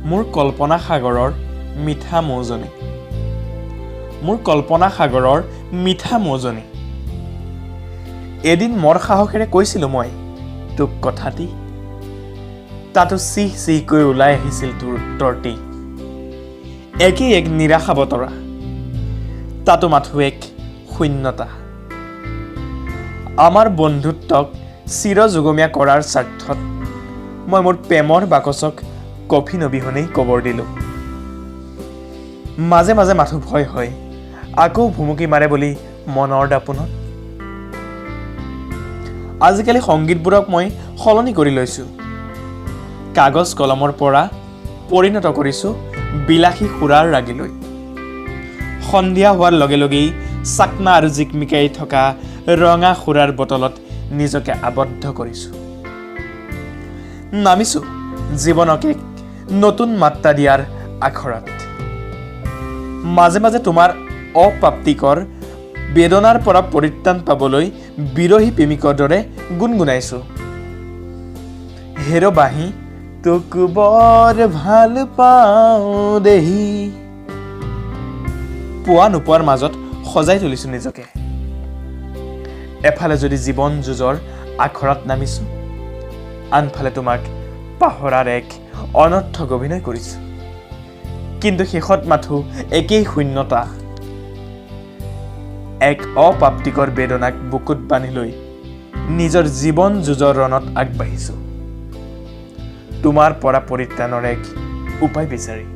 মোৰ কল্পনা সাগৰৰ মিঠা মৌজনী, মোৰ কল্পনা সাগৰৰ মিঠা মৌজনী, এদিন মৰ সাহসেৰে কৈছিলোঁ মই তোক কথাটি। তাতো চিহ চিহকৈ ওলাই আহিছিল তোৰ উত্তৰটি, একেই এক নিৰাশা বতৰা, তাতো মাথো এক শূন্যতা। আমাৰ বন্ধুত্বক চিৰযুগমীয়া কৰাৰ স্বাৰ্থত মই মোৰ প্ৰেমৰ বাকচক কফিন অবিহনেই কবৰ দিলোঁ। মাজে মাজে মাথো ভয় হয়, আকৌ ভুমুকি মাৰে বুলি মনৰ দাপোনত। আজিকালি সংগীতবোৰক মই সলনি কৰি লৈছোঁ। কাগজ কলমৰ পৰা পৰিণত কৰিছোঁ বিলাসী সুৰাৰ ৰাগিলৈ। সন্ধিয়া হোৱাৰ লগে লগেই চাকনা আৰু জিকমিকাই থকা ৰঙা সুৰাৰ বটলত নিজকে আবদ্ধ কৰিছোঁ। নামিছোঁ জীৱনক এক নতুন মাত্ৰা দিয়াৰ আখৰাত। মাজে মাজে তোমাৰ অপ্ৰাপ্তিকৰ বেদনাৰ পৰা পৰিত্ৰাণ পাবলৈ বিৰহী প্ৰেমিকৰ দৰে গুণগুণাইছোঁ, হেৰ বাঁহী, তোক বৰ ভাল পাওঁ দেহি। পোৱা নোপোৱাৰ মাজত সজাই তুলিছোঁ নিজকে। এফালে যদি জীৱন যুঁজৰ আখৰাত নামিছোঁ, আনফালে তোমাক পাহৰাৰ এক অনৰ্থক অভিনয় কৰিছোঁ। কিন্তু শেষত মাথো একেই শূন্যতা। এক অপ্ৰাপ্তিকৰ বেদনাক বুকুত বান্ধি লৈ নিজৰ জীৱন যুঁজৰ ৰণত আগবাঢ়িছোঁ, তোমাৰ পৰা পৰিত্ৰাণৰ এক উপায় বিচাৰি।